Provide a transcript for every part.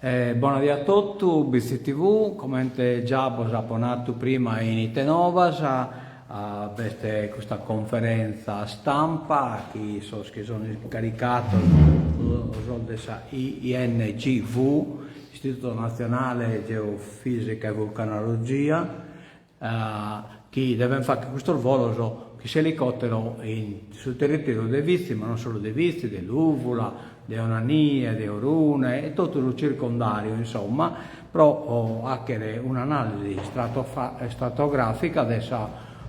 Bona die a totu, Bitzi TV, comente già bos apo natu prima in Ite Novas, b'est custa conferenza stampa chi sos chi sono incaricados sos de sa INGV, Istituto Nazionale Geofisica e Vulcanologia, chi devent fagher custos volos chin s'elicotero in su territoriu de Vitzi, ma non solu de Vitzi, de Lùvula, de Onanì, de Orune e totu su circondariu insomma, pro 'achere un'analisi stratografica de su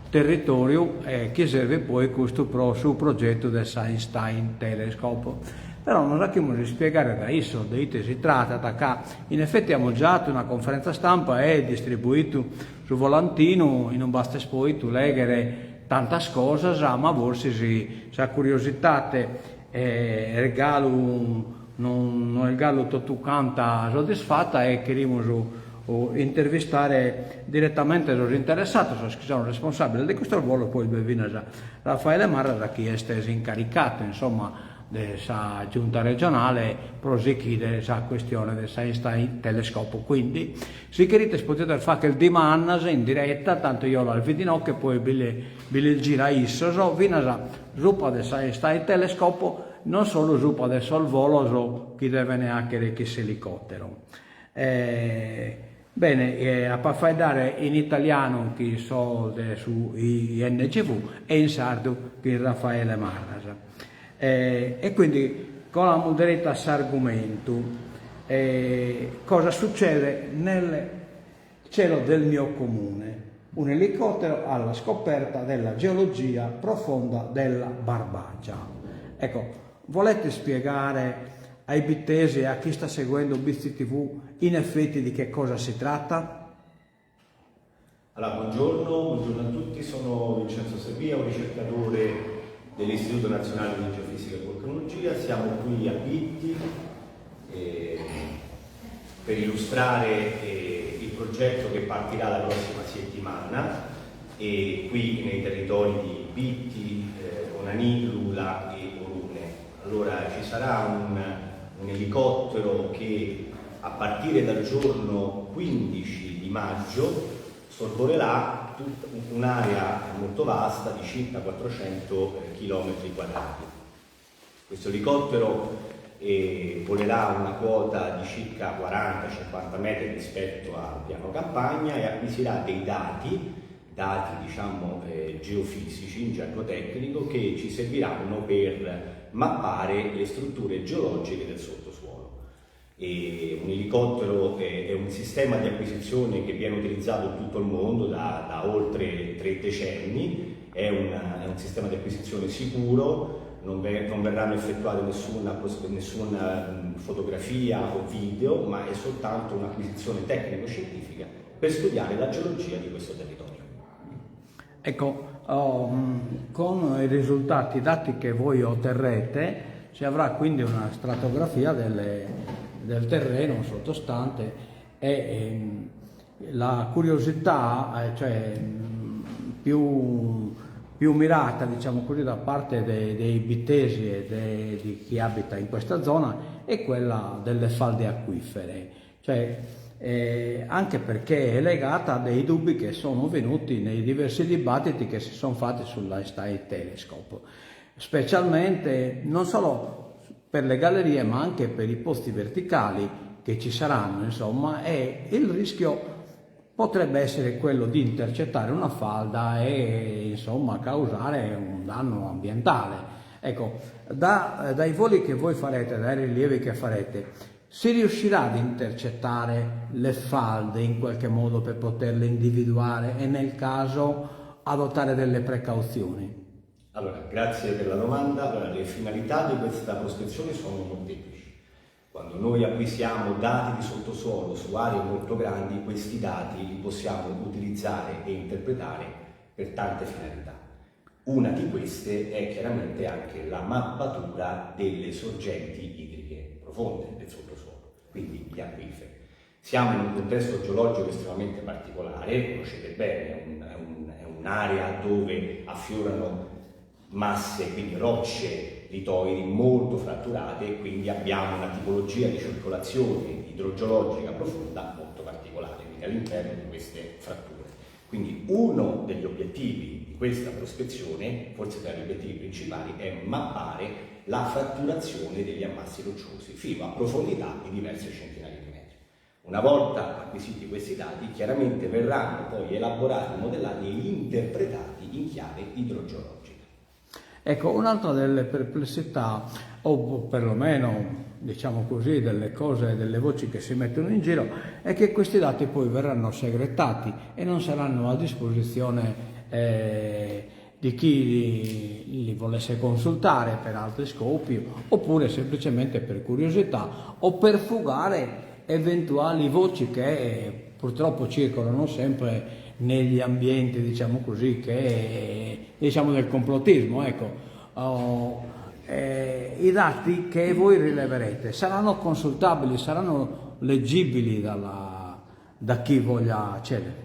territoriu e chi servit poi custu pro su progetu de s'Einstein Telescope. Però nos 'achimus ispiegare dae issos de ite si tratat ca In effetti amus già atu una conferenza stampa e distribuitu su volantinu in ue b'astes poitu leghere tantas cosas, ma forsis sa curiositate est galu non est galu totu canta soddisfata e cherimus intervistare direttamente sos interessatos, sos chi sono responsabiles de custos volos, poi b'est finas Raffaele Marras chi est s'incaricato insomma de sa Giunta regionale pro sichire sa questione de s'Einstein Telescope. Quindi, si cherites podides fagher dimandas in diretta, tantu eo las bido inoche poi bi le bi lis giro a issos, finas supa de s'Einstein Telescope, non solu supa de sos volos chi deven 'achere chin s'elicottero. Bene, apo a faeddare in italianu chin sos de su INGV e in sardu chin Raffaele Marras. E quindi colamus deretu a s'argumentu, cosa succede nel cielo del mio comune, un elicottero alla scoperta della geologia profonda della Barbagia. Ecco, volete spiegare ai bittesi e a chi sta seguendo Bitzi TV in effetti di che cosa si tratta? Allora, buongiorno, buongiorno a tutti, sono Vincenzo Sabia, un ricercatore dell'Istituto Nazionale di Geofisica e Vulcanologia, siamo qui a Bitti eh, per illustrare eh, il progetto che partirà la prossima settimana e qui nei territori di Bitti, eh, Onanì, Lula e Orune. Allora ci sarà un, un elicottero che a partire dal giorno 15 di maggio sorvolerà un'area molto vasta di circa 400 km quadrati. Questo elicottero eh, volerà a una quota di circa 40-50 metri rispetto al piano campagna e acquisirà dei dati, dati diciamo eh, geofisici in gergo tecnico, che ci serviranno per mappare le strutture geologiche del sottosuolo. E un elicottero è, è un sistema di acquisizione che viene utilizzato in tutto il mondo da, da oltre tre decenni, è, una, è un sistema di acquisizione sicuro, non, ve, non verranno effettuate nessuna, nessuna fotografia o video, ma è soltanto un'acquisizione tecnico-scientifica per studiare la geologia di questo territorio. Ecco, oh, con i risultati, i dati che voi otterrete, si avrà quindi una stratografia delle, del terreno sottostante e ehm, la curiosità, eh, cioè, più, più mirata, diciamo così, da parte dei, dei bittesi e de, di chi abita in questa zona è quella delle falde acquifere. Cioè, eh, anche perché è legata a dei dubbi che sono venuti nei diversi dibattiti che si sono fatti sull'Einstein Telescope, specialmente non solo per le gallerie ma anche per i pozzi verticali che ci saranno, insomma, e il rischio potrebbe essere quello di intercettare una falda e insomma causare un danno ambientale. Ecco, da, dai voli che voi farete, dai rilievi che farete, Si riuscirà ad intercettare le falde in qualche modo per poterle individuare e nel caso adottare delle precauzioni? Allora, grazie per la domanda. Allora, le finalità di questa prospezione sono molteplici. Quando noi acquisiamo dati di sottosuolo su aree molto grandi, questi dati li possiamo utilizzare e interpretare per tante finalità. Una di queste è chiaramente anche la mappatura delle sorgenti idriche profonde del sottosuolo, quindi gli acquiferi. Siamo in un contesto geologico estremamente particolare, conoscete bene, è, un, è, un, è un'area dove affiorano. masse, quindi rocce litoidi molto fratturate e quindi abbiamo una tipologia di circolazione idrogeologica profonda molto particolare, quindi all'interno di queste fratture. Quindi uno degli obiettivi di questa prospezione, forse tra gli obiettivi principali, è mappare la fratturazione degli ammassi rocciosi fino a profondità di diverse centinaia di metri. Una volta acquisiti questi dati, chiaramente verranno poi elaborati, modellati e interpretati in chiave idrogeologica. Ecco, un'altra delle perplessità, o perlomeno, diciamo così, delle cose, delle voci che si mettono in giro, è che questi dati poi verranno segretati e non saranno a disposizione eh, di chi li, li volesse consultare per altri scopi, oppure semplicemente per curiosità o per fugare eventuali voci che purtroppo circolano sempre negli ambienti, diciamo così, che, diciamo del complottismo, ecco. Oh, eh, I dati che voi rileverete saranno consultabili, saranno leggibili dalla, da chi voglia accedere?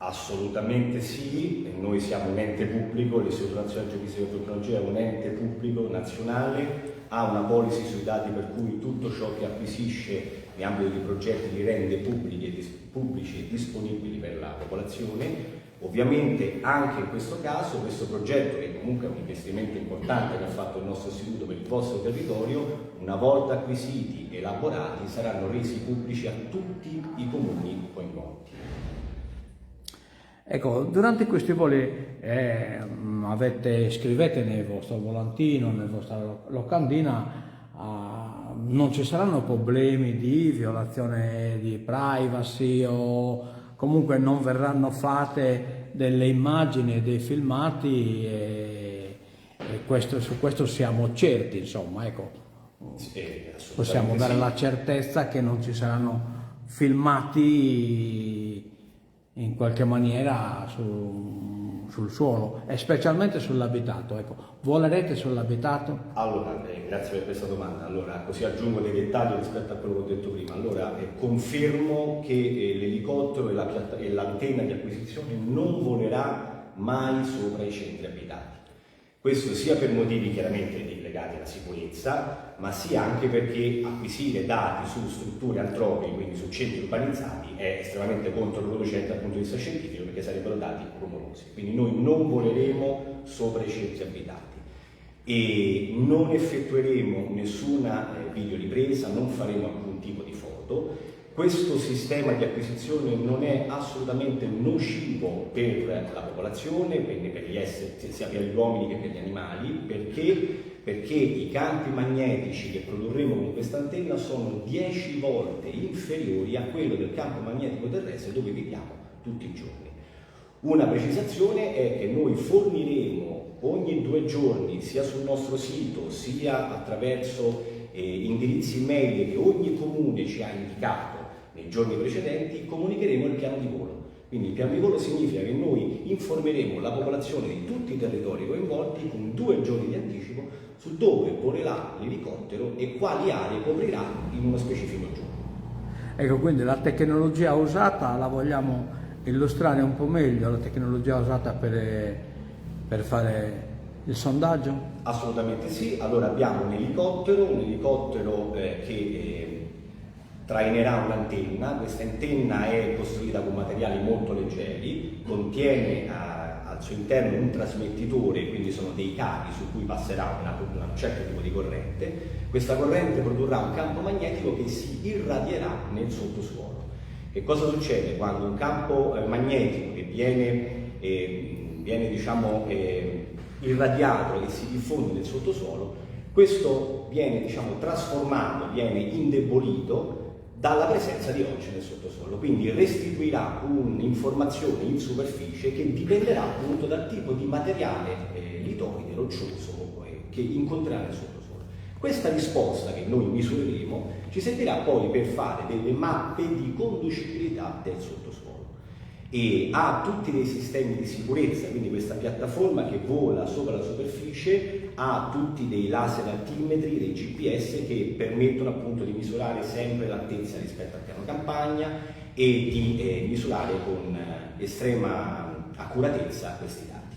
Assolutamente sì, noi siamo un ente pubblico, l'Istituto Nazionale di Geofisica e Vulcanologia è un ente pubblico nazionale, ha una policy sui dati per cui tutto ciò che acquisisce in ambito di progetti li rende pubblici e, pubblici e disponibili per la popolazione. Ovviamente anche in questo caso questo progetto, che comunque è un investimento importante che ha fatto il nostro istituto per il vostro territorio, una volta acquisiti e elaborati saranno resi pubblici a tutti i comuni coinvolti. Ecco, durante questi voli eh, avete, scrivete nel vostro volantino, nella vostra locandina, eh, non ci saranno problemi di violazione di privacy o comunque non verranno fatte delle immagini, dei filmati e, e questo, su questo siamo certi, insomma, ecco. Sì, Possiamo dare sì. la certezza che non ci saranno filmati in qualche maniera su, sul suolo e specialmente sull'abitato. Ecco, volerete sull'abitato? Allora, eh, grazie per questa domanda. Allora, così aggiungo dei dettagli rispetto a quello che ho detto prima. Allora, eh, confermo che eh, l'elicottero e, la e l'antenna di acquisizione non volerà mai sopra i centri abitati. Questo sia per motivi chiaramente legati alla sicurezza, ma sia anche perché acquisire dati su strutture antropiche, quindi su centri urbanizzati, è estremamente controproducente dal punto di vista scientifico perché sarebbero dati rumorosi. Quindi noi non voleremo sopra i centri abitati e non effettueremo nessuna eh, videoripresa, non faremo alcun tipo di foto. Questo sistema di acquisizione non è assolutamente nocivo per la popolazione, quindi per gli esseri, sia per gli uomini che per gli animali, perché? Perché i campi magnetici che produrremo con questa antenna sono 10 volte inferiori a quello del campo magnetico terrestre dove viviamo tutti i giorni. Una precisazione è che noi forniremo ogni due giorni, sia sul nostro sito sia attraverso eh, indirizzi mail che ogni comune ci ha indicato nei giorni precedenti, comunicheremo il piano di volo. Quindi il piano di volo significa che noi informeremo la popolazione di tutti i territori coinvolti con due giorni di anticipo su dove volerà l'elicottero e quali aree coprirà in uno specifico giorno. Ecco, quindi la tecnologia usata la vogliamo illustrare un po' meglio, la tecnologia usata per, per fare il sondaggio? Assolutamente sì, allora abbiamo un elicottero, un elicottero eh, che eh, trainerà un'antenna, questa antenna è costruita con materiali molto leggeri, contiene a, al suo interno un trasmettitore, quindi sono dei cavi su cui passerà una, un certo tipo di corrente, questa corrente produrrà un campo magnetico che si irradierà nel sottosuolo. Che cosa succede quando un campo eh, magnetico che viene, eh, viene diciamo, eh, irradiato e si diffonde nel sottosuolo, questo viene diciamo, trasformato, viene indebolito dalla presenza di rocce nel sottosuolo, quindi restituirà un'informazione in superficie che dipenderà appunto dal tipo di materiale eh, litoide, roccioso eh, che incontrerà nel sottosuolo. Questa risposta che noi misureremo ci servirà poi per fare delle mappe di conducibilità del sottosuolo e ha tutti dei sistemi di sicurezza, quindi questa piattaforma che vola sopra la superficie ha tutti dei laser altimetri, dei GPS che permettono appunto di misurare sempre l'altezza rispetto al piano campagna e di eh, misurare con eh, estrema accuratezza questi dati.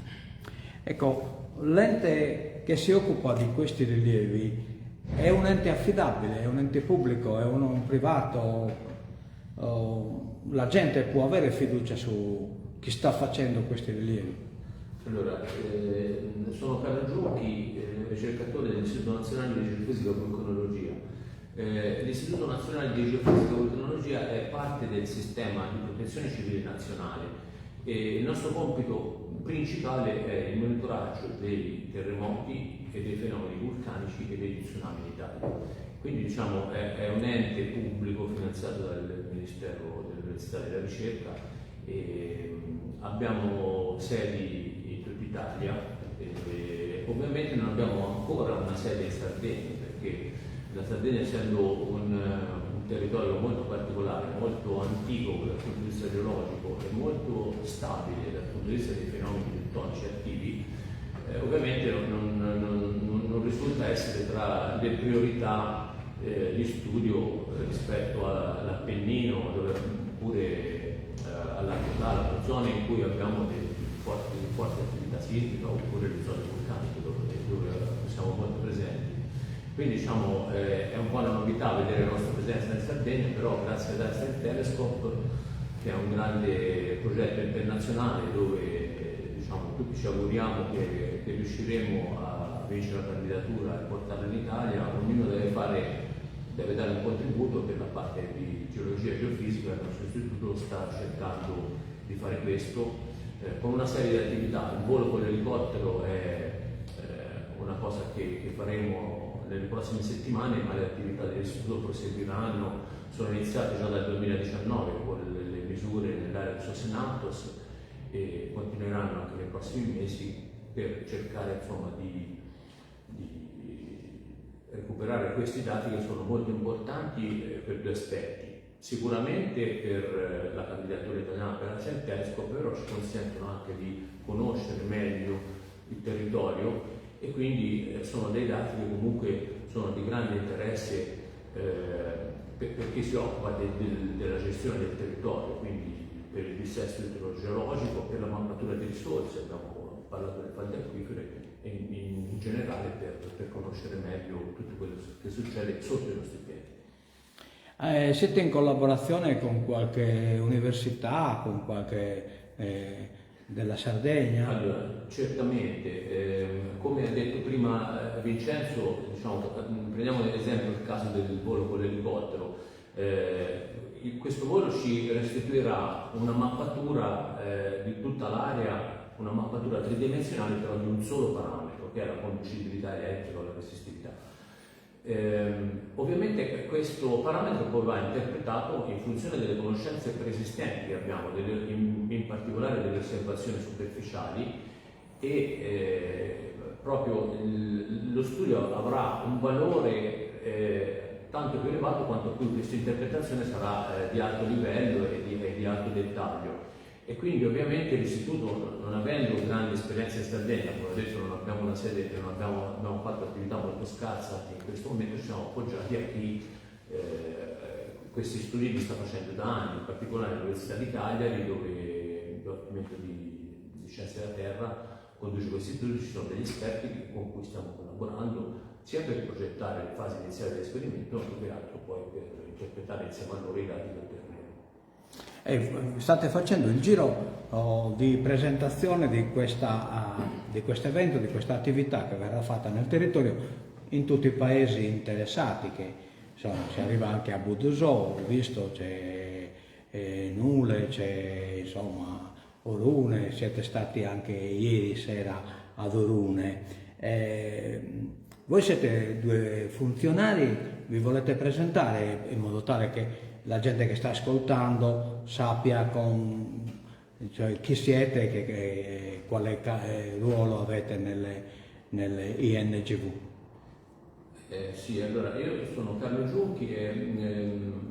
Ecco, L'ente che si occupa di questi rilievi è un ente affidabile, è un ente pubblico, è un privato? La gente può avere fiducia su chi sta facendo questi rilievi? Allora, sono Carlo Giunchi, ricercatore dell'Istituto Nazionale di Geofisica e Vulcanologia. L'Istituto Nazionale di Geofisica e Vulcanologia è parte del sistema di protezione civile nazionale e il nostro compito principale è il monitoraggio dei terremoti e dei fenomeni vulcanici e degli tsunami in Italia. Quindi diciamo, è un ente pubblico finanziato dal Ministero dell'Università e della Ricerca e abbiamo sedi in tutta Italia e ovviamente non abbiamo ancora una sede in Sardegna perché la Sardegna essendo un territorio molto particolare, molto antico dal punto di vista geologico e molto stabile dal punto di vista dei fenomeni tettonici attivi, ovviamente non risulta essere tra le priorità di studio rispetto all'Appennino, dove oppure all'Archipelago, zone in cui abbiamo delle forti attività sismica oppure le zone vulcaniche dove siamo molto presenti. Quindi è un po' una novità vedere la nostra presenza in Sardegna, però grazie ad Einstein Telescope, che è un grande progetto internazionale dove tutti ci auguriamo che riusciremo a vincere la candidatura e portarla in Italia, ognuno deve dare un contributo per la parte di geologia e geofisica. Il nostro istituto sta cercando di fare questo con una serie di attività. Il volo con l'elicottero è una cosa che faremo nelle prossime settimane, ma le attività dell'istituto proseguiranno, sono iniziate già dal 2019 con le misure nell'area di Sos Enattos e continueranno anche nei prossimi mesi per cercare di recuperare questi dati che sono molto importanti per due aspetti. Sicuramente per la candidatura italiana per Einstein Telescope, però ci consentono anche di conoscere meglio il territorio e quindi sono dei dati che comunque sono di grande interesse per chi si occupa della gestione del territorio, quindi per il dissesto idrogeologico, per la mappatura di risorse, abbiamo parlato delle falde acquifere e in generale per conoscere meglio tutto quello che succede sotto i nostri piedi. Siete in collaborazione con qualche università, con qualche della Sardegna? Allora, certamente, come ha detto prima Vincenzo, prendiamo ad esempio il caso del volo con l'elicottero. Questo volo ci restituirà una mappatura di tutta l'area, una mappatura tridimensionale però di un solo parametro, che è la conducibilità elettrica o la resistività. Ovviamente questo parametro poi va interpretato in funzione delle conoscenze preesistenti che abbiamo, in particolare delle osservazioni superficiali, e proprio lo studio avrà un valore tanto più elevato quanto più questa interpretazione sarà di alto livello e di alto dettaglio. E quindi ovviamente l'istituto, non avendo grandi esperienze in Sardegna, come ho detto non abbiamo una sede, non abbiamo, abbiamo fatto attività molto scarsa in questo momento, ci siamo appoggiati a chi questi studi li sta facendo da anni, in particolare l'Università di Cagliari, dove il Dipartimento di Scienze della Terra conduce questi studi, ci sono degli esperti con cui stiamo collaborando sia per progettare le fasi iniziali dell'esperimento, ma più che altro poi per interpretare insieme a loro i dati del terreno. E state facendo il giro di presentazione di questo evento, di questa attività che verrà fatta nel territorio in tutti i paesi interessati, che si arriva anche a Buddusò, ho visto c'è Nule, c'è Orune, siete stati anche ieri sera ad Orune. Voi siete due funzionari, vi volete presentare in modo tale che la gente che sta ascoltando sappia chi siete e quale ruolo avete nelle INGV. Sì, allora io sono Carlo Giunchi e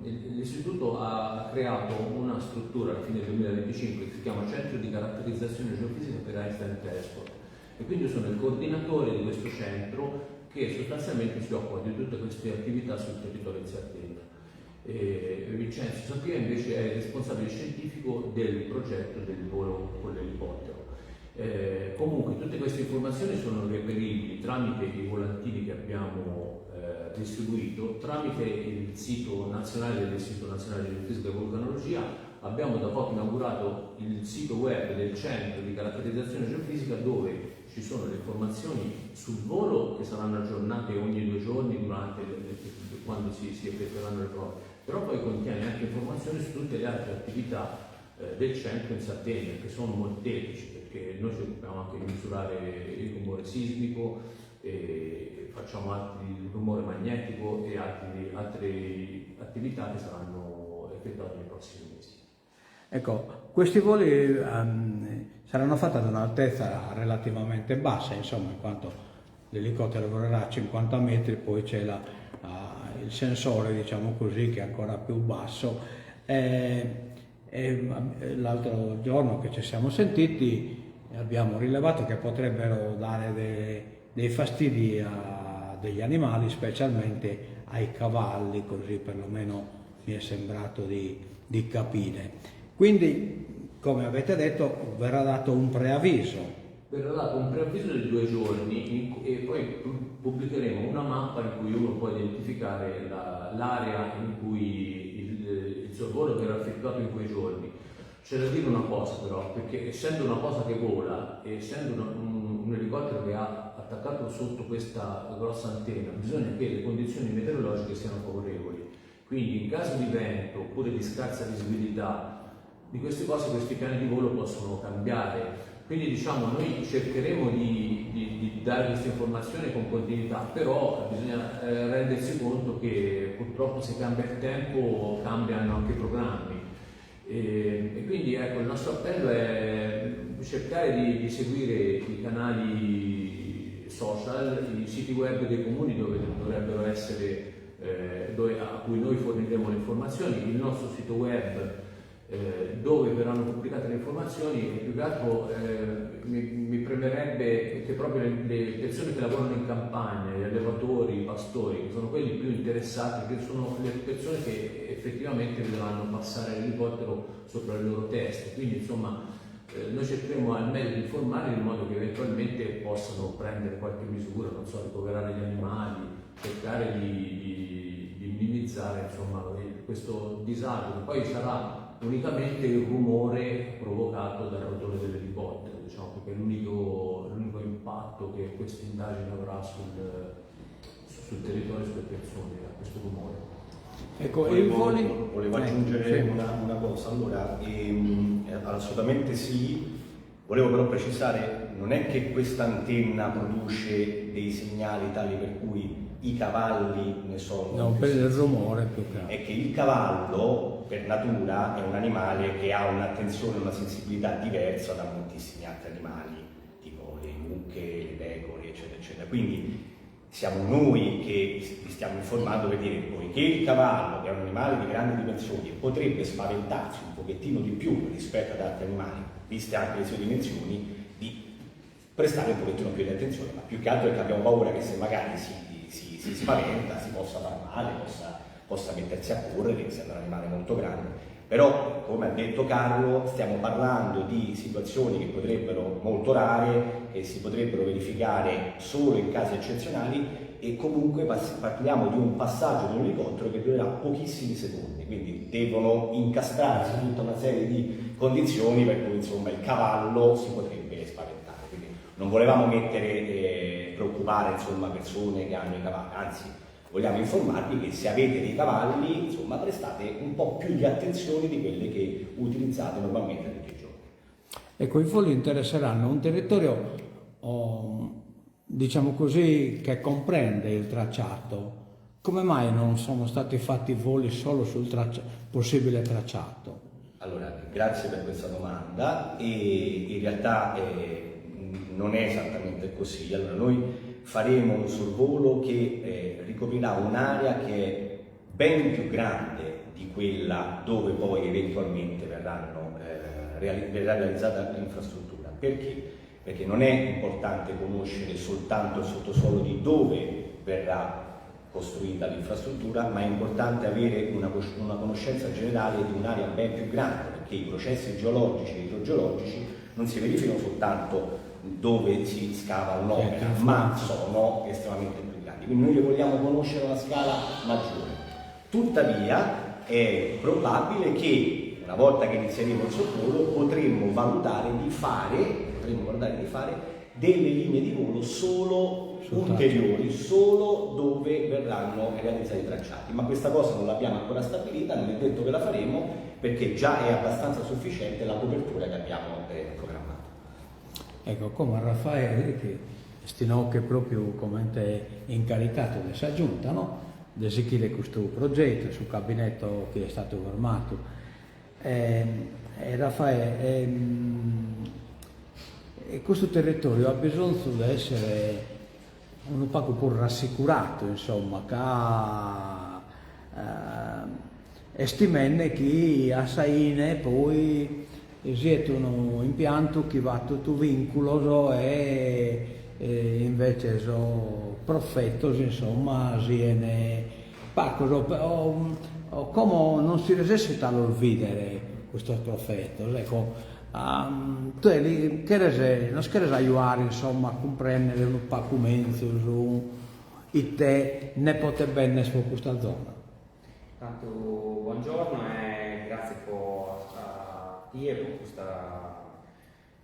l'istituto ha creato una struttura alla fine del 2025 che si chiama Centro di Caratterizzazione Geofisica per Einstein Telescope, e quindi io sono il coordinatore di questo centro che sostanzialmente si occupa di tutte queste attività sul territorio di Sardegna. E Vincenzo Sapia invece è il responsabile scientifico del progetto del volo con l'elicottero. Eh, comunque tutte queste informazioni sono reperibili tramite i volantini che abbiamo eh, distribuito, tramite il sito nazionale dell'Istituto Nazionale di Geofisica e Vulcanologia. Abbiamo da poco inaugurato il sito web del Centro di Caratterizzazione Geofisica dove ci sono le informazioni sul volo che saranno aggiornate ogni 2 giorni durante quando si effettueranno le prove, però poi contiene anche informazioni su tutte le altre attività del centro in Sardegna, che sono molteplici, perché noi ci occupiamo anche di misurare il rumore sismico, e facciamo altri, il rumore magnetico e altre attività che saranno effettuate nei prossimi mesi. Ecco, questi voli saranno fatti ad un'altezza relativamente bassa, insomma, in quanto l'elicottero volerà a 50 metri, poi c'è il sensore, diciamo così, che è ancora più basso. E l'altro giorno che ci siamo sentiti abbiamo rilevato che potrebbero dare dei fastidi a degli animali, specialmente ai cavalli, così perlomeno mi è sembrato di capire. Quindi, come avete detto, verrà dato un preavviso. Verrà dato un preavviso di 2 giorni e poi pubblicheremo una mappa in cui uno può identificare l'area in cui il sorvolo verrà effettuato in quei giorni. C'è da dire una cosa però, perché essendo una cosa che vola e essendo un elicottero che ha attaccato sotto questa grossa antenna, bisogna che le condizioni meteorologiche siano favorevoli. Quindi in caso di vento oppure di scarsa visibilità di queste cose, questi piani di volo possono cambiare. Quindi diciamo noi cercheremo di dare queste informazioni con continuità, però bisogna rendersi conto che purtroppo se cambia il tempo cambiano anche i programmi. E quindi ecco, il nostro appello è cercare di seguire i canali social, i siti web dei comuni dove dovrebbero essere, a cui noi forniremo le informazioni, il nostro sito web dove verranno pubblicate le informazioni e più che altro mi premerebbe che proprio le persone che lavorano in campagna, gli allevatori, i pastori, che sono quelli più interessati, che sono le persone che effettivamente vedranno passare l'elicottero sopra le loro teste. Quindi insomma noi cercheremo al meglio di informarli in modo che eventualmente possano prendere qualche misura, non so, ricoverare gli animali, cercare di minimizzare insomma, questo disagio, che poi sarà unicamente il rumore provocato dal rotore dell'elicottero, diciamo, perché è l'unico impatto che questa indagine avrà sul territorio e sulle persone, a questo rumore. Ecco, volevo aggiungere una cosa, allora, assolutamente sì, volevo però precisare, non è che questa antenna produce dei segnali tali per cui i cavalli ne sono... No, per il rumore più che altro. È che il cavallo, per natura, è un animale che ha un'attenzione e una sensibilità diversa da moltissimi altri animali, tipo le mucche, le pecore, eccetera, eccetera. Quindi siamo noi che vi stiamo informando per dire, poiché il cavallo, che è un animale di grandi dimensioni, potrebbe spaventarsi un pochettino di più rispetto ad altri animali, viste anche le sue dimensioni, di prestare un pochettino più di attenzione, ma più che altro è che abbiamo paura che se magari si spaventa, si possa far male, possa mettersi a correre, essendo un animale molto grande. Però, come ha detto Carlo, stiamo parlando di situazioni che potrebbero molto rare, che si potrebbero verificare solo in casi eccezionali e comunque parliamo di un passaggio di un elicottero che durerà pochissimi secondi, quindi devono incastrarsi tutta una serie di condizioni per cui insomma il cavallo si potrebbe spaventare. Quindi non volevamo preoccupare insomma, persone che hanno i cavalli, anzi vogliamo informarvi che se avete dei cavalli, insomma, prestate un po' più di attenzione di quelle che utilizzate normalmente tutti i giorni. Ecco, i voli interesseranno un territorio, diciamo così, che comprende il tracciato. Come mai non sono stati fatti voli solo sul possibile tracciato? Allora, grazie per questa domanda e in realtà non è esattamente così. Allora, noi faremo un sorvolo che ricoprirà un'area che è ben più grande di quella dove poi eventualmente verrà realizzata l'infrastruttura. Perché? Perché non è importante conoscere soltanto il sottosuolo di dove verrà costruita l'infrastruttura, ma è importante avere una una conoscenza generale di un'area ben più grande, perché i processi geologici e idrogeologici non si verificano soltanto dove si scava un'opera, ma sono estremamente più grandi. Quindi noi le vogliamo conoscere a una scala maggiore. Tuttavia è probabile che una volta che inizieremo il sorvolo potremmo valutare di fare, potremmo valutare di fare delle linee di volo solo ulteriori, solo dove verranno realizzati i tracciati. Ma questa cosa non l'abbiamo ancora stabilita, non è detto che la faremo perché già è abbastanza sufficiente la copertura che abbiamo eh, programmato. Ecco, como a Raffaele che est inoghe pròpiu comente incaricato de sa Giunta, no? De sighire custu progetu, su gabinetto chi est istadu formadu. E Raffaè, custu territòriu at bisonzu de èssere unu pagu prus rassicuradu, insomma, ca est timende chi a sa 'ine poi siet unu impiantu chi fatat vìnculos e invece sos profetos, insomma, sien pagos o como non si resessit a los bìdere custos profetos, ecco, tue li cheres, nos cheres ajuare insomma a cumprèndere unu pagu menzus ite nde potet bènnere pro custa zona? Tantu buongiorno e gratzie po a tie po custa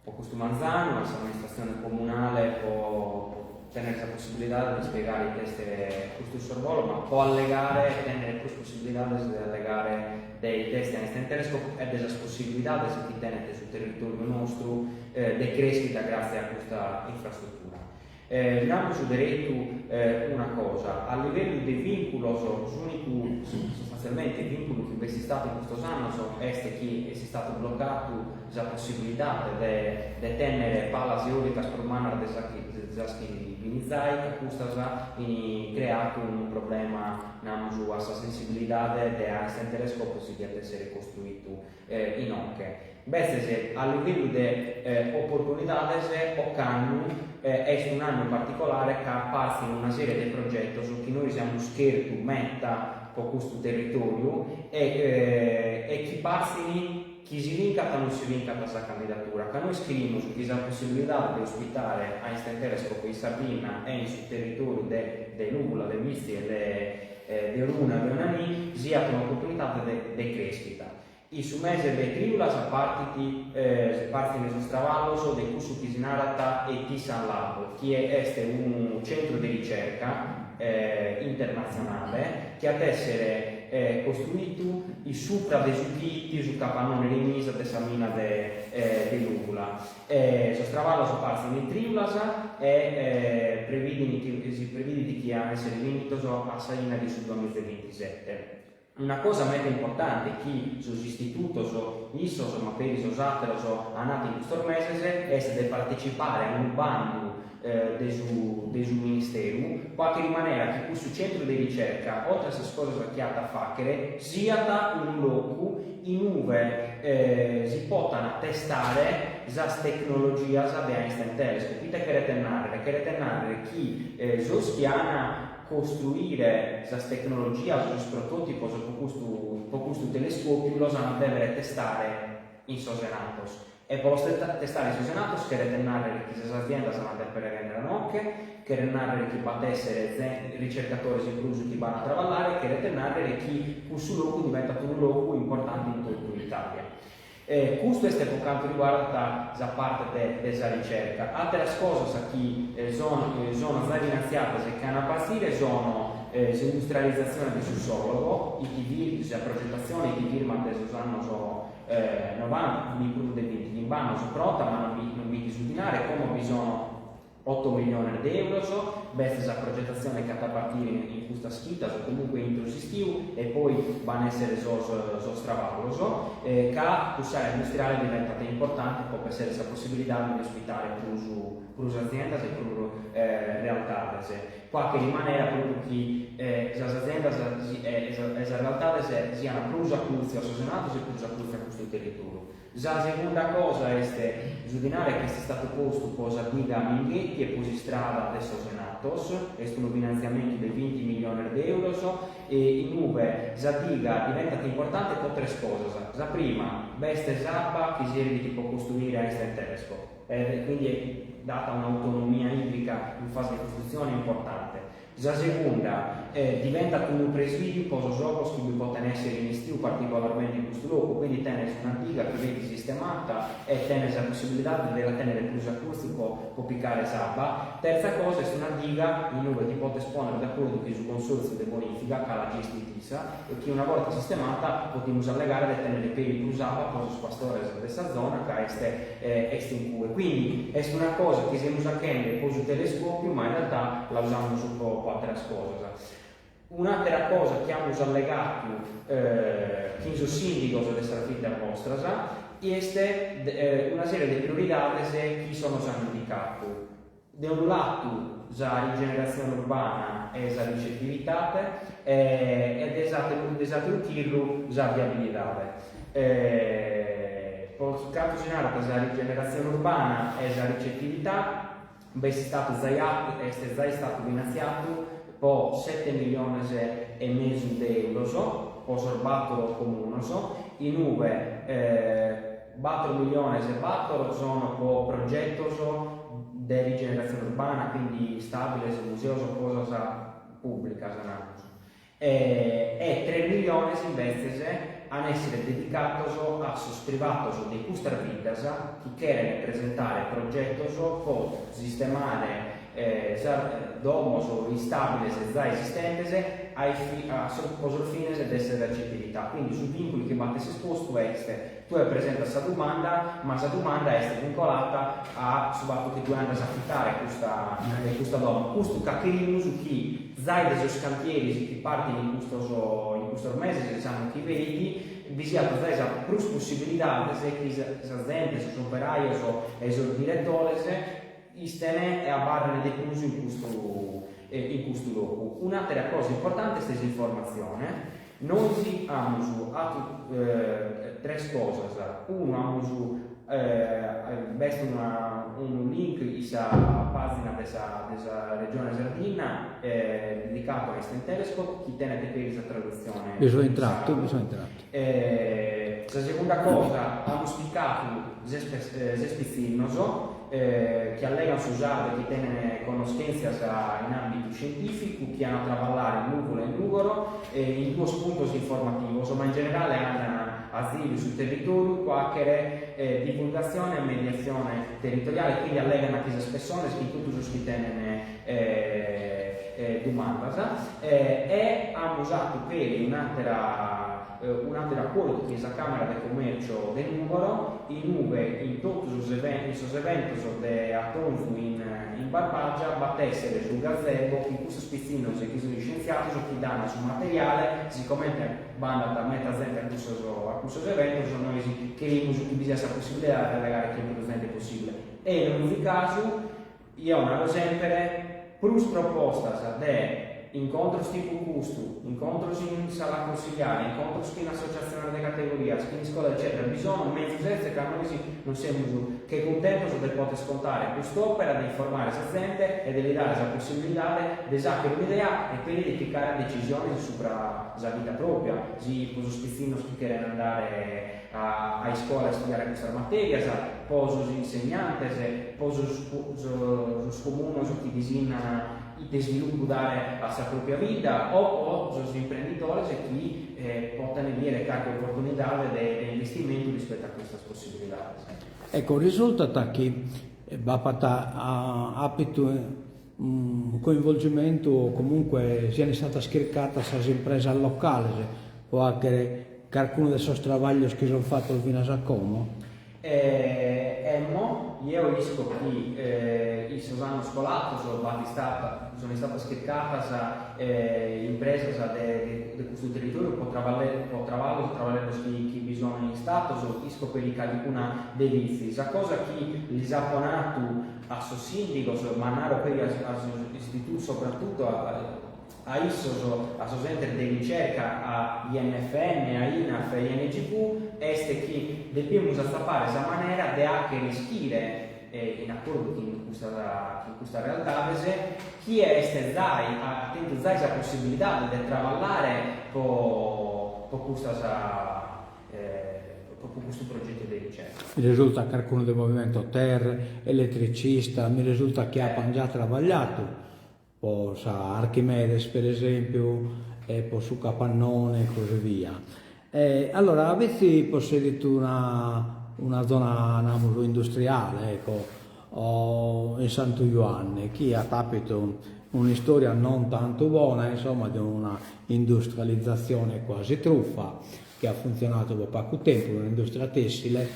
po custu manzanu, a s'amministratzione comunale po tènnere sa possibilidade de ispiegare ite est custu sorvolo, ma po allegare e tènnere prus possibilidades de allegare de ite est Einstein Telescope e de sas possibilidades chi tenet su territòriu nostru de crèschida gràtzias a custa infrastrutura. Namus deretu una cosa, a livellu de vìnculos s'ùnicu, sostanzialmente, vìnculu chi b'est istadu in custos annos est chi est istadu blocadu sa possibilidade de de tènnere palas eòlicas prus mannas de sas chi fin zai, ca custas in creatu unu problema, namus, a sa sensibilidade de Einstein Telescope si diat èssere costruitu inoche. Imbetzes, a livellu de oportunidades, ocannu est un'annu particolare ca partzin una serie de progetos chi nois amus chertu meta po custu territòriu e e chi partzin chi si bincat o non si bincat sa candidatura, ca nois cherimus chi sa possibilidade de ospitare Einstein Telescope in Sardinna e in su territòriu de de Lùvula, de Bitzi e de de Orune e de Onanì siat un'oportunidade de de crèschida. In su mese de trìulas partit partzin sos traballos de cussu chi si narat ETSAM Lab, chi est unu centru de ricerca internatzionale chi at èssere costruitu in supra de su chi 'it su capannone Remisa de sa mina de de Lùvula. Sos traballos partzin in trìulas e previdin chi si previdit chi an èssere finidos a sa 'ine de su duamiza e bintisete. Una cosa meda importante chi sos istitutos, issos ma peri sos àteros, an atu in custos meses est de partecipare a unu bandu de su de su Ministeru po achere in manera chi cussu centru de ricerca, oltre a sas cosas chi at a fàchere, siat unu locu in ue si potan testare sas tecnologias de Einstein Telescope. Ite cheret nàrrere? Cheret nàrrere chi sos chi an costruire sas tecnologias o sos protòtipos po custu po custu telescòpiu los an a dèvere testare in sos Enattos. E po los testare in sos Enattos cheret nàrrere chi sas aziendas an a dèpere bènnere a inoche, cheret nàrrere chi b'at èssere ricercatores in prus chi b'an a traballare, cheret nàrrere chi cussu locu diventat unu locu importante in totu Itàlia. Custu est po cantu riguardat sa parte de de sa ricerca. Àteras cosas chi sono zai finantziadas e chi an a partzire sono s'industrializatzione de su Sòlogo, it sa progetatzione it firma de sos annos novanta, fin prus de bintichimb'annos pronta, ma non bi non b'it su dinare, como bi sono Oto miliones de euros, b'est sa progetatzione chi at a partire in custas chitas o comunque intro s'istiu e poi b'an essere sos sos traballos, ca cuss'area industriale diventat importante po b'essere sa possibilidade de ospitare prus prus aziendas e prus realtades, po achere in manera propriu chi sas aziendas e sas realtades sian prus a curtzu a sos Enattos e prus a curtzu a custu territoriu. Sa segunda cosa est su dinare chi est istadu postu po sa diga Minghetti e po s'istrada de sos Enattos. atos, est unu finantziamentu de 20 miliones de euros, in ue sa diga diventat importante po tres cosas, sa prima, b'est s'abba chi servit po costruire Einstein Telescope, e quindi dat un'autonomia idrica in fase de costrutzione importante. Sa segunda, diventat unu presìdiu po sos ogos chi bi poten èssere in istiu particolarmente in custu logu, quindi tenes una diga chi benit sistemata e tenes sa possibilidade de la tènnere prus a curtzu po po picare s'abba. Terza cosa, est una diga in ue ti potes pònnere de acordu chin su Consòrtziu de Bonìfica, ca la gestit issa, e chi una borta sistemata potimus allegare de tènnere peri prus abba po sos pastores de sa zona ca est est in cue. Quindi est una cosa chi semus achende po su telescopiu ma in realtà la usamus po po ateras cosas. Un'atera cosa chi amus allegatu chin sos sindigos de sas biddas bostras est una serie de prioridades chi issos nos an indicatu. De unu latu sa rigeneratzione urbana e sa ricettivitate e de s'ateru de s'ateru chirru sa viabilidade. Po cantu si narat sa rigeneratzione urbana e sa ricettività b'est istatu zai est zai istatu finantziatu po sete miliones e mesu de euros po sos batoro comunos in ue Bator miliones e bator sono po progetos de rigeneratzione urbana, quindi istàbiles, museos o cosas pùblicas, namus. E tres miliones imbetzes an èssere dedicados a sos privatos de custas biddas chi cheren presentare progetos po sistemare sas domos o istàbiles zai esistentes a po sos fines de sa ricettività. Quindi su vìnculu chi b'at esser postu est Tue presentas sa dumanda, ma sa dumanda est vincolata a su fatu chi tue andas a afitare custa custa domo. Custu ca cherimus chi zai de sos cantieris chi partin in custos in custos meses e s'annu chi benit bi siat zai sa prus possibilidades chi sa zente, sos operajos e sos diretores isten e abarren de prus in custu in custu logu. Un'atera cosa importante est s'informatzione. Nois amus atu tres cosas, unu amus b'est una unu link in sa pàzina de sa de sa Regione Sardinna dedicatu a Einstein Telescope chi tenet peri sa tradutzione Bi so intratu, bi so intratu. Sa segunda cosa, amus picatu ses ses pitzinnos chi allegan su sardu e chi tenen connoschèntzias in àmbitu iscientìficu, chi an a traballare in Lùvula e in Nùgoro in duos puntos informativos, ma in generale andan a ziru su territòriu po àchere divulgatzione e mediatzione territoriale, quindi allegan chin sas pessones, chin totu sos chi tenen dumandas. E amus atu peri un'àtera un'àteru acordu chin sa Càmera de Commercio de Nùgoro, in ue in totu sos in sos eventos de atonzu in in Barbàgia b'at èssere su gazebo chin cussos pitzinnos e chin sos iscientziados chi dan su materiale, sicomente b'andat meta zente a cussos a cussos eventos, nois cherimus chi bi siat sa possibilidade de allegare chin prus zente possibile. E in onzi casu Eo naro sempere, prus propostas de incontros tipu custu, incontros in sala consiliare, incontros chin associatziones de categorias, chin iscolas eccètera bi sono, menzus est ca nois non semus che cuntentos de poder contare cust'opera, de informare sa zente e de li dare sa possibilidade de s'achere un'idea e peri de picare decisiones supra sa vida propria, si po sos pitzinnos chi cheren andare a a iscola a istudiare custas materias, po sos insegnantes, po sos sos comunos chi disinnan ite isviluppu dare a sa propria bidda o po sos imprenditores chi poten biere carchi oportunidade de de investimentu rispettu a custas possibilidades. Ecco, risultat chi b'apat apitu coinvolgimentu o comunque sian istadas chircadas sas impresas locales po achere Carcunu de sos trabaglios chi son fatos finas a como? Emmo, jeo isco chi in sos annos colatos b'at istata, sono istatas chircatas impresas de de custu territoriu po traballe po traballos e traballeddos chi chi bi sono istatos, isco peri calicuna de Vitzi. Sa cosa chi lis apo natu a sos sindigos, ma naro peri a sos istitutos, soprattutto a a issos, a sos entes de ricerca, a INFN, a INAF e INGV, est chi depimus atzapare sa manera de achere ischire. in acordu chin custas chin custas realtades, chie est zai at tentu zai sa possibilidade de traballare po po custas po custu progetu de ricerca. Mi resulta carcunu de Movimento Terre, elettricista, mi resulta chi apan già trabagliatu po sa Archimedes per esempiu e po su capannone e così via. E allora Bitzi possedit una una zona namus industriale ecco in Santu Juanne chi at apitu un'istoria non tantu bona insomma de una industrializatzione quasi truffa chi at funtzionadu po pagu tempus, un'industria tessile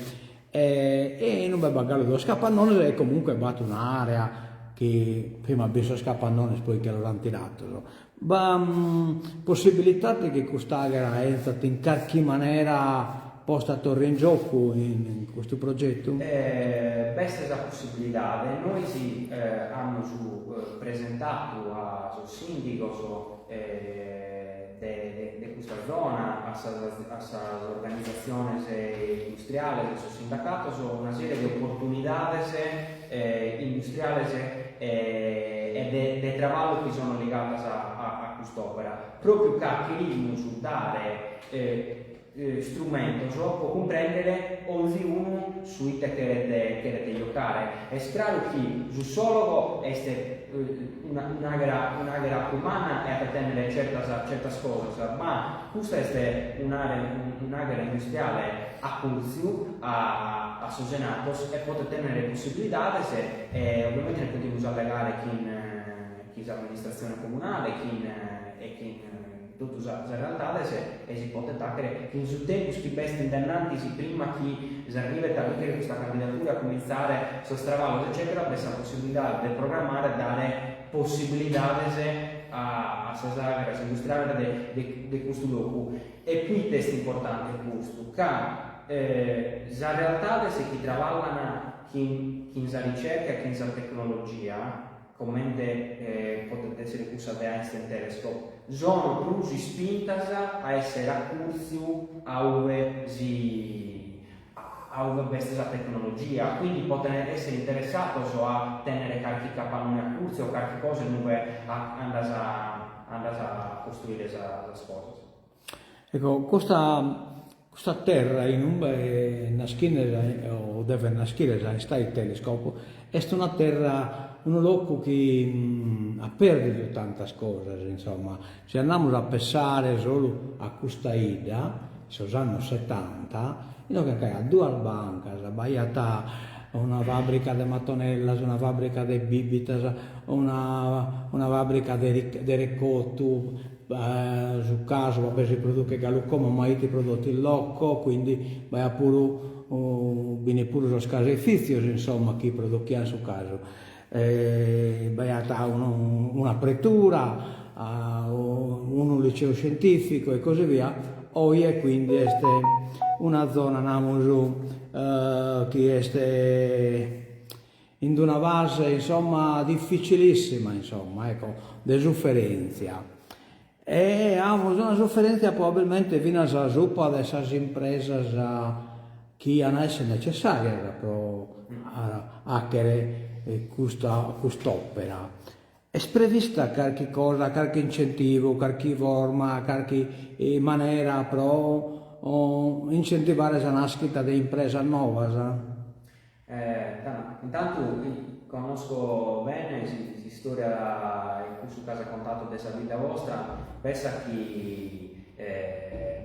e inube b'at galu duos capannones e comunque b'at un'area chi prima b'in sos capannones poi che los ant tirados. B'at possibilidade chi cust'àghera 'enzat in carchi manera posta torra in giocu in custu progetu? B'est sa possibilidade, nois amus presentadu a sos sìndigos de custa zona, a sas a sas organizatziones industriales, a sos sindacatos, una serie de oportunidades industriales e de de traballu chi sono ligadas a cust'òpera, pròpiu ca cherimus dare istrumentos po cumprèndere onzi unu su ite cheret cheret giocare. Est craru chi su sòlogo est un'àghera un'àghera prus manna e at a tènnere certas certas cosas, ma custa est un'àghera industriale a curtzu a a sos Enattos e podet tènnere possibilidades e ovviamente ne podimus allegare chin chin s'amministratzione comunale chin e chin totu sas realtades e si potet 'achere in su tempus chi b'est in dannantis prima chi s'arrivet a binchere custa candidatura a cumintzare sos traballos eccetera b'est sa possibilidade de programmare e dare possibilidades a sas àgheras industriales de de custu logu. E poite est importante custu? Ca sas realtades chi traballan chin chin sa ricerca e chin sa tecnologia comente podet èssere cussa de Einstein Telescope, sono prus ispintas a èssere a curtzu a ue si a ue b'est sa tecnologia, quindi poden èssere interessados a tènnere carchi capannone a curtzu o carchi cosa in ue andas andas a costruire sas cosas. Ecco, custa custa terra in ue naschinde o devet naschire s'Einstein Telescope est una terra, unu locu chi at perdidu tantas cosas, insomma, si andamus a pessare solu a custa 'idda, in sos annos setanta, inoghe nc'aiat duas bancas, b'aiat una fabbrica de matonellas, una fabbrica de bibitas, una una fabbrica de de recotu, Su casu, va bè, si producet galu como, ma 'it prodotto in loco, quindi b'aiat puru, b'in puru sos caseifizios, insomma, chi produchian su casu. B'aiat una pretura, unu liceu scientifico e così via, oje quindi est una zona, namus, chi est in d'una fase insomma difficilissima insomma ecco de sufferentzia e amus una sufferentzia probabilmente finas a supa de sas impresas chi an a essere necessarias pro 'achere custa cust'opera. Est prevista carchi cosa, carchi incentivu, carchi forma, carchi manera pro incentivare sa naschida de impresas novas? Intantu connosco bene s'istoria e cussu chi as contadu de sa bidda vostra, pensa chi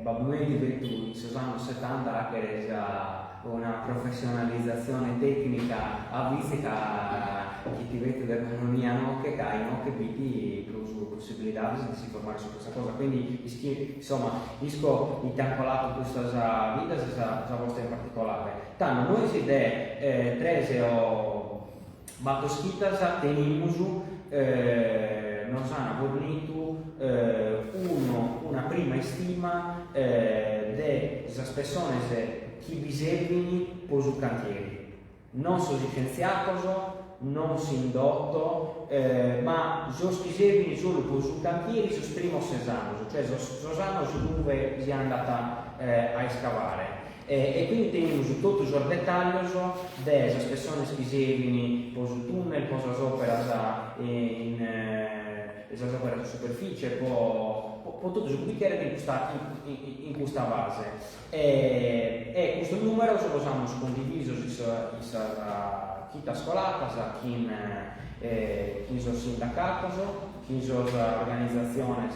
babbu meu at fetu in sos annos setanta a 'achere sa una professionalizatzione tecnica a Vitzi ca chi ti fetu de economia inoche ca inoche b'it prus possibilidades de si formare su custa cosa, quindi ischi insomma isco ite an coladu custas biddas e sa vostra in particolare. Tando nois de tres o bator chidas tenimus, nos an fornidu unu una prima istima de sas pessones chi bi servin po su cantieri, non sos iscientziados. non s'indotto, ma sos chi servin solu po su cantieri sos primos ses annos, cioè sos sos annos inube si andat a iscavare. E quindi tenimus totu sos detallios de sas pessones chi servin po su tunnel, po sas operas in sas operas in superficie, po po totu su chi bi cheret in custa in custa fase. E custos numeros los amus cundivisos in sas chitas colatas chin chin sos sindacatos, chin sas organizatziones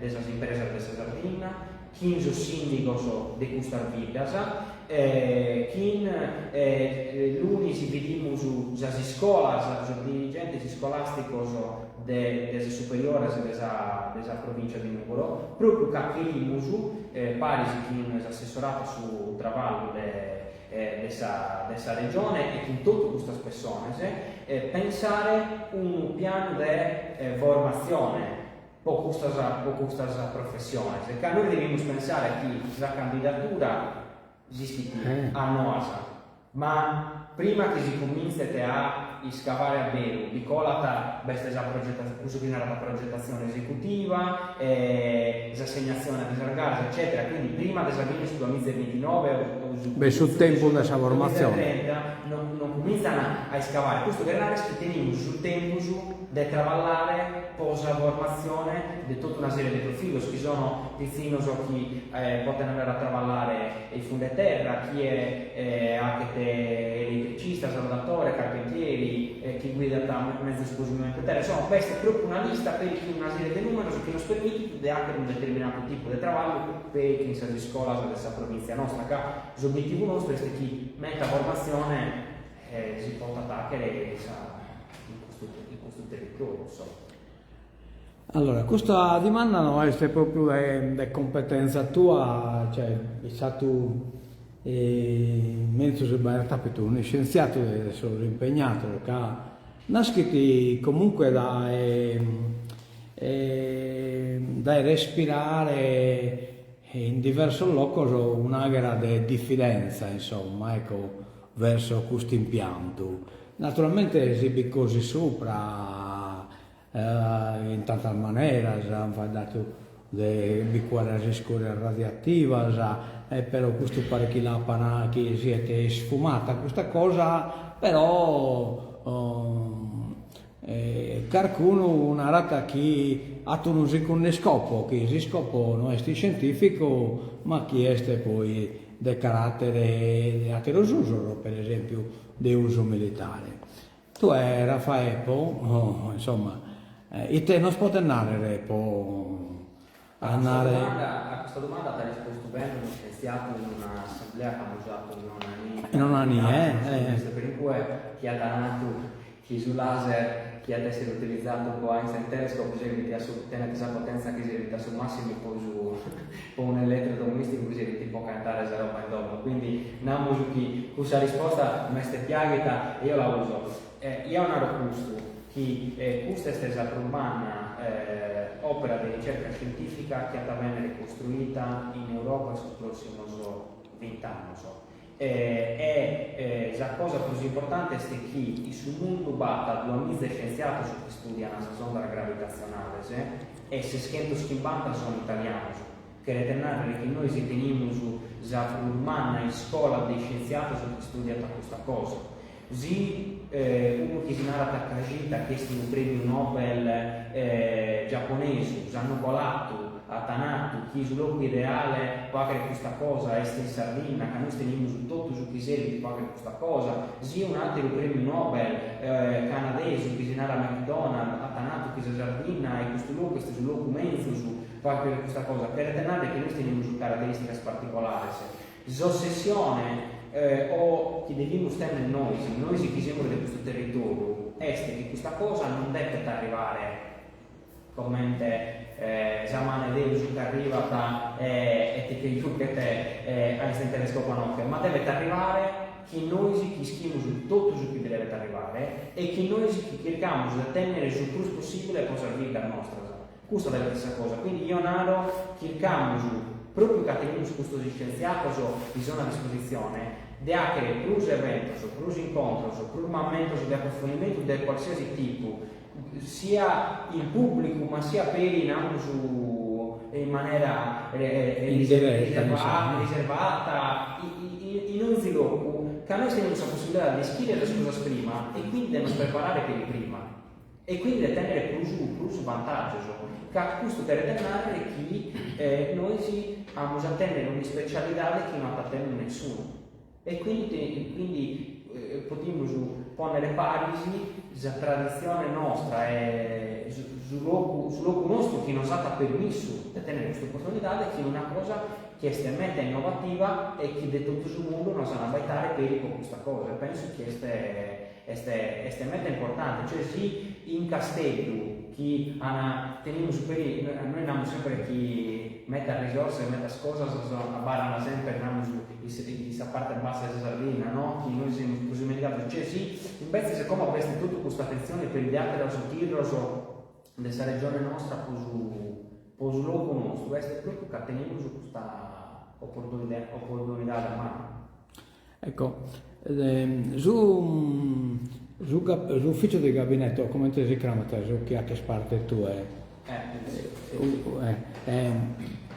de sas impresas de sa Sardinna, chin sos sìndigos de custas biddas, chin lunis bidimus sas iscolas, sos dirigentes iscolàsticos de de sas superiores de sa de sa provìncia de Nùgoro, pròpiu ca cherimus, paris chin s'assessoratu a su traballu de de sa de sa Regione e chin totu custas pessones, pensare unu pianu de formatzione po custas po custas professiones, ca nois devimus pensare chi sa candidatura s'ischit annoas, ma prima chi si cumintzet a iscavare a beru bi colat, b'est sa progetatzione, cussu chi narat progetatzione esecutiva, s'assegnatzione de sas garas eccètera, quindi prima de sa fine de su duamiza e bintinove o su B'est su tempus de sa formatzione. Duamiza e trenta non cumintzan a iscavare, custu cheret narrer chi tenimus su tempus de traballare po sa formatzione de totu una serie de profilos chi sono pitzinnos chi poten andare a traballare in fundu 'e terra, chie 'achet eletricista, saldatore, carpentieri, chi guidat mezos po su movimentu 'e terra, insomma b'est propriu una lista peri chin una serie de numeros chi nos permitit de 'achere unu determinadu tipu de traballu peri chin sas iscolas de sa provintzia nostra, ca s'obietivu nostru est chi meta formatzione si potat 'achere in sa in custu in custu territoriu insomma. Allora, custa dimanda no est propriu de de competenza tua, cioè istadu menzus si b'aiat apitu unu iscientziatu de sos impegnados, ca naschit comunque dae dae respirare in diversos locos un'aghera de diffidenza, insomma, ecco, verso custu impiantu. Naturalmente si bi cosit supra in tantas maneras, an faeddatu de bi cuare sas iscorias radiativas, e però custu paret chi l'apan, chi siet isfumata custa cosa, però carcunu narat chi at unu segundu iscopo, chi s'iscopo no est iscientificu ma chi est poi de caratere de ateros usos, per esempiu de usu militare. Tue Raffaè po, insomma, ite nos podes narrer po andare. A custa domanda at rispostu bene unu iscientziatu in una assemblea chi amus fatu in Onanì. In Onanì, eh. Per in cue chi at natu chi su laser chi at essere utilizadu po Einstein Telescope servit a su tenet sa potenza chi servit a su massimu po su po unu eletrodomesticu chi servit po caentare sa roba in domo, quindi namus chi cussa risposta m'est piaghida e eo la uso. Eo naro custu, chi custa est sa prus manna opera de ricerca scientifica chi at a bennere costruita in Europa in sos prossimos vint'annos. E sa cosa prus importante est chi in su mundu b'at duamiza iscientziados chi istùdian sas ondas gravitatzionales e seschentoschimbanta sono italianos. Cheret nàrrere chi nois tenimus sa prus manna iscola de iscientziados chi istùdiat custa cosa. Si unu chi si narat Kajita, chi est unu prèmiu Nobel giaponesu, s'annu colatu at natu chi su locu ideale po 'achere custa cosa est in Sardinna, ca nois tenimus totu su chi servit po 'achere custa cosa, si un'ateru prèmiu Nobel canadesu chi si narat McDonald at natu chi sa Sardinna e custu locu est su locu menzus po 'achere custa cosa, cheret narrer chi nois tenimus caraterìsticas particolares. S'ossessione o chi devimus tenner nois, nois chi semus de custu territoriu, est chi custa cosa non depet arrivare comente sa manu 'e Deus chi arrivat e ti che juchet Einstein Telescope a noche, ma devet arrivare chi nois chi ischimus totu su chi bi devet arrivare e chi nois chi chircamus de tenner su prus possibile po sas vidas nostras. Custa devet esser sa cosa. Quindi io naro, chircamus. propriu ca tenimus custos iscientziados chi sono a dispositzione, de achere prus eventos, prus incontros, prus mamentos de aprofundimentu de qualsiasi tipu, sia in pùblicu ma sia peri namus in manera riservata, in onzi locu, ca nois tenimus sa possibilidade de ischire sas cosas prima e quindi de nos preparare peri prima e quindi de tènnere prus prus vantàgios, ca custu cheret nàrrere chi nois amus a tènnere un'ispecialidade chi no at a tènnere nessunu. E quindi quindi podimus pònnere paris sa traditzione nostra e su logu su logu nostru chi nos at permissu de tènnere custa oportunidade chin una cosa chi est meta innovativa e chi de totu su mundu nos an a abbaitare peri po custa cosa e penso chi est est est meta importante, cioè si in Casteddu chi an tenimus peri nois namus sempre chi metas risorsas e metas cosas abarran sempre namus in sa parte bassa de sa Sardinna no, chi nois semus prus imentigados, cioè si imbetzes como b'est totu custa atentzione peri de ateros chirros de sa regione nostra po su po su logu nostru est propriu ca tenimus custa oportunidade manna. Ecco, su s'ufficiu de gabinetto, comente si cramat su chi aches parte tue?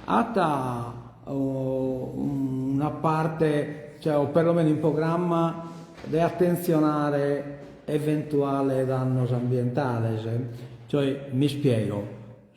At una parte, cioè o perlomeno in programma de attentzionare eventuales dannos ambientales? Cioè, mi spiego,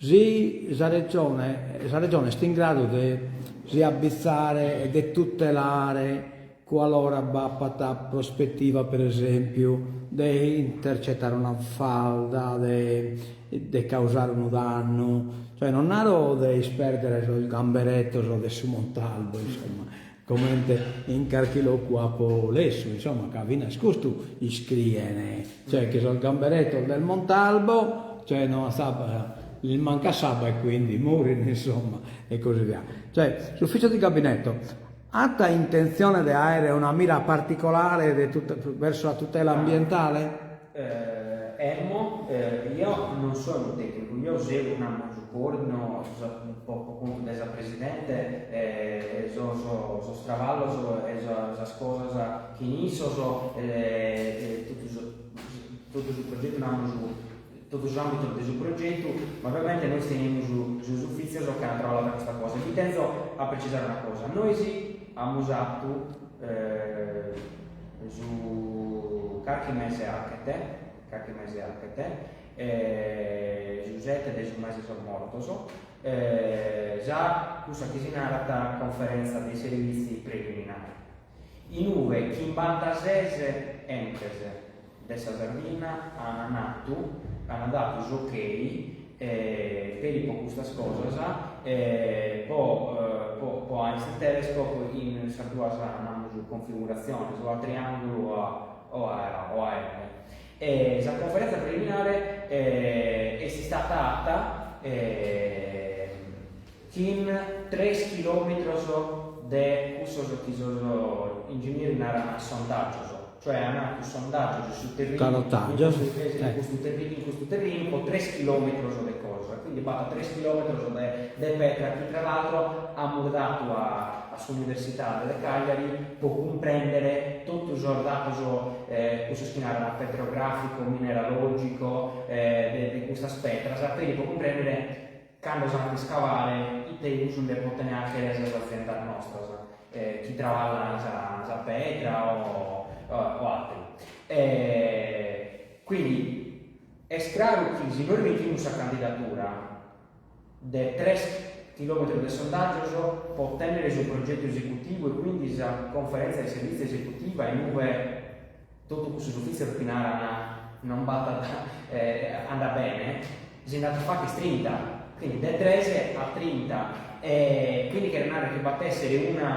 Si sa Regione sa Regione est in gradu de si abbitzare e de tutelare qualora b'apat prospetiva per esèmpiu de intercetare una falda, de de causare unu dannu, cioè non naro de ispèrdere sos gamberetos de su Montalbo insomma, comente in carchi locu apo lessu, insomma, ca finas custu iscrien, cioè che sos gamberetos del Montalbo, cioè no s'abba, lis mancat s'abba e quindi morin, insomma, e così via. Cioè, s'ufficiu di gabinetto at intentzione de aere una mira particolare de verso la tutela ambientale? Emmo, io non sono unu tecnicu, io seo namus coordino po contu de sa presidente sos sos traballos e sas cosas chin issos e totu su totu su progetu namus totu sos ambitos de su progetu, ma ovviamente nois tenimus sos ufitzios chi ant traballadu a custa cosa e bi tenzo a precisare una cosa, nois amus atu su carchi mese achet, carchi mese achet, su sete de su mese 'e sos mortos, sa cussa chi si narat conferenza dei servizi preliminare, in ue chimbantases entes de sa Sardinna an natu, an datu s'okei peri po custas cosas, po po Einstein Telescope in sas duas namus configuratziones, o a triangulu o a o a o a L. E sa conferenza preliminare est istata ata chin tres chilòmetros de cussos chi sos ingenieris naran sondàgios, cioè an atu sondàgios in su terrinu, in custu terrinu, in custu terrinu po tres chilòmetros de cosa, quindi b'at tres chilòmetros de de pedra chi tra l'altro amus datu a a s'Universidade de Cagliari po cumprèndere totu sos datos cussos chi naran petrografico, mineralogico de de custas pedras, peri po cumprèndere Cando s'ant a iscavare, ite usu nde poten àchere sas aziendas nostras chi traballan sa pedra o o àteru. Quindi est craru chi si nois binchimus sa candidatura de tres chilòmetros de sondàgios po tènnere su progetu esecutivu e quindi sa conferèntzia de servìtziu esecutiva in ue totu cussos ufìtzios chi naran non b'at andat bene, si nd'at a fagher trinta, quindi de tres a trinta, e quindi cheret narrer chi b'at essere una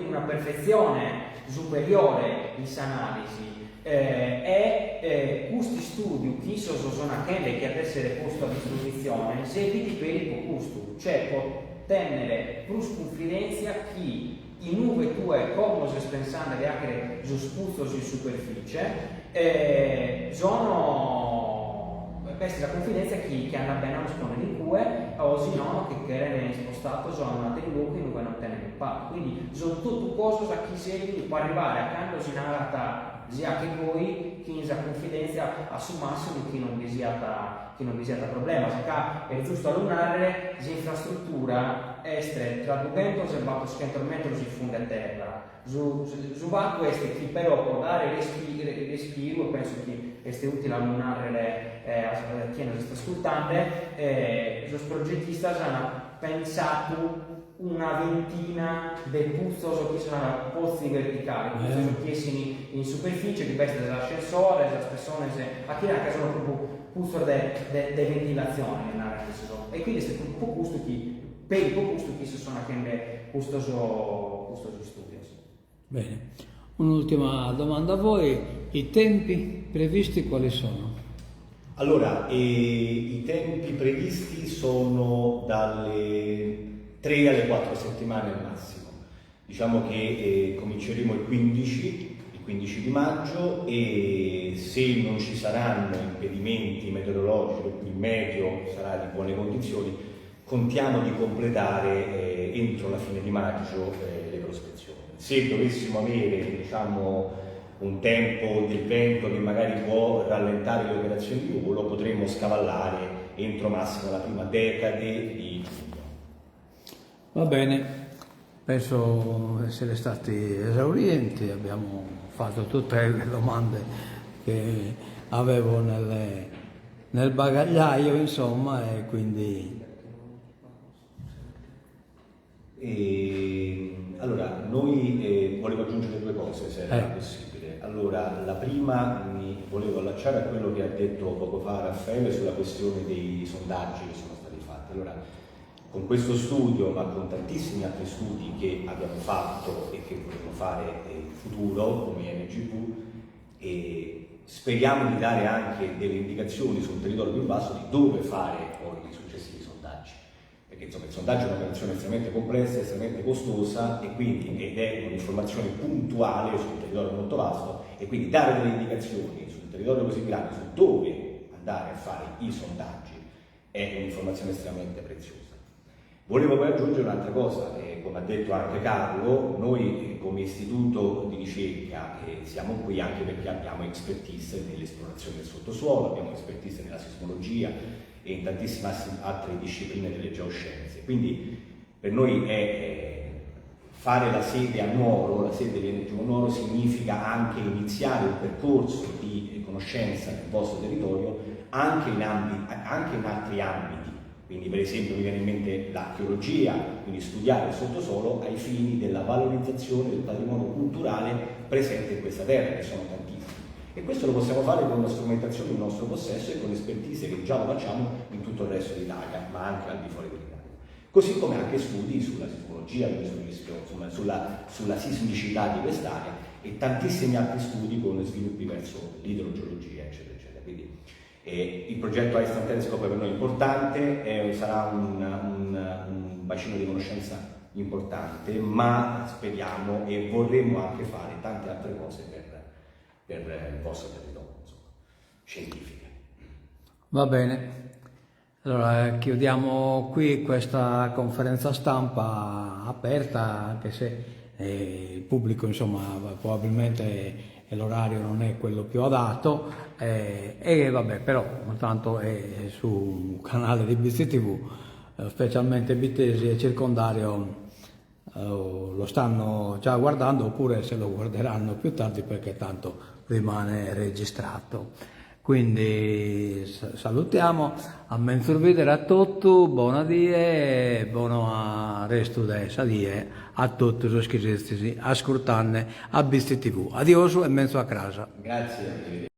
una perfetzione superiore in s'analisi e custu istùdiu chi issos son achende e chi at essere postu a dispositzione servit peri po custu, cioè po tènnere prus cunfidèntzia chi in ue tue como ses pensende de àchere sos putzos in superficie sono. B'est sa cunfidèntzia chi chi andat bene a los pònnere in cue o si nono che cheren ispostados a un'àteru logu in ue non tenen impatu. Quindi sunt totu cosas chi servint po arribare a cando si narat si 'achet goi chin sa cunfidèntzia a su màssimu chi non bi siat chi non bi siat problemas, ca est giustu a lu nàrrere s'infrastrutura est tra dughentos e battoschentos metros in fundu 'e terra, Su su fatu est chi però po dare respiru, e penso chi est utile a lu nàrrere a chie nos est ascurtende, sos progetistas ant pensadu una ventina de putzos chi si narat pozzi verticali, putzos chi essin in superficie, chi b'est s'ascensore, sas pessones a tirare, ca sono propriu putzos de de ventilatzione, li naran issos, e quindi est propriu po custu chi Peri po custu chi issos sono achende custos custos istudios. Bene. Un'ultima domanda a voi, i tempi previsti quali sono? Allora, i tempi previsti sono dalle 3 alle 4 settimane al massimo. Diciamo che eh, cominceremo il 15, il 15 di maggio e se non ci saranno impedimenti meteorologici, per cui il meteo sarà di buone condizioni, contiamo di completare eh, entro la fine di maggio eh, le prospezioni. Se dovessimo avere diciamo, un tempo del vento che magari può rallentare le operazioni di volo, potremmo scavallare entro massimo la prima decade di giugno. Va bene, penso essere stati esaurienti, abbiamo fatto tutte le domande che avevo nelle, nel bagagliaio, insomma, e quindi... E, allora, noi eh, volevo aggiungere due cose, se era eh. possibile. Allora, la prima mi volevo allacciare a quello che ha detto poco fa Raffaele sulla questione dei sondaggi che sono stati fatti. Allora, con questo studio, ma con tantissimi altri studi che abbiamo fatto e che vorremmo fare in futuro come INGV, e speriamo di dare anche delle indicazioni su un territorio più vasto di dove fare poi i successivi sondaggi. Perché insomma il sondaggio è un'operazione estremamente complessa, estremamente costosa e quindi, ed è un'informazione puntuale su un territorio molto vasto e quindi dare delle indicazioni su un territorio così grande, su dove andare a fare i sondaggi, è un'informazione estremamente preziosa. Volevo poi aggiungere un'altra cosa, eh, come ha detto anche Carlo, noi eh, come istituto di ricerca eh, siamo qui anche perché abbiamo expertise nell'esplorazione del sottosuolo, abbiamo expertise nella sismologia e in tantissime altre discipline delle geoscienze. Quindi per noi è, eh, fare la sede a Nuoro, la sede dell'INGV Nuoro, significa anche iniziare un percorso di conoscenza del vostro territorio anche in, ambiti, anche in altri ambiti. Quindi per esempio mi viene in mente l'archeologia, quindi studiare il sottosuolo ai fini della valorizzazione del patrimonio culturale presente in questa terra, che sono tantissimi. E questo lo possiamo fare con la strumentazione in nostro possesso e con l'espertise che già lo facciamo in tutto il resto d'Italia, ma anche al di fuori dell'Italia. Così come anche studi sulla sismologia, quindi sul rischio, insomma, sulla, sulla sismicità di quest'area e tantissimi altri studi con sviluppi verso l'idrogeologia, eccetera, eccetera. Quindi eh, il progetto Iceland Telescope per noi è importante, eh, sarà un, un, un bacino di conoscenza importante, ma speriamo e vorremmo anche fare tante altre cose per, per il vostro territorio, insomma, scientifiche. Va bene. Allora chiudiamo qui questa conferenza stampa aperta, anche se eh, il pubblico insomma probabilmente l'orario non è quello più adatto eh, e vabbè però intanto è su un canale di BCTV, eh, specialmente Bittesi e circondario eh, lo stanno già guardando oppure se lo guarderanno più tardi perché tanto rimane registrato. Quindi salutiamo, a menzus bidere a totu, bona die e bonu restu de sa die a totu sos chi sezis ascurtande a BCTV. Adiosu e menzus a cras. Grazie.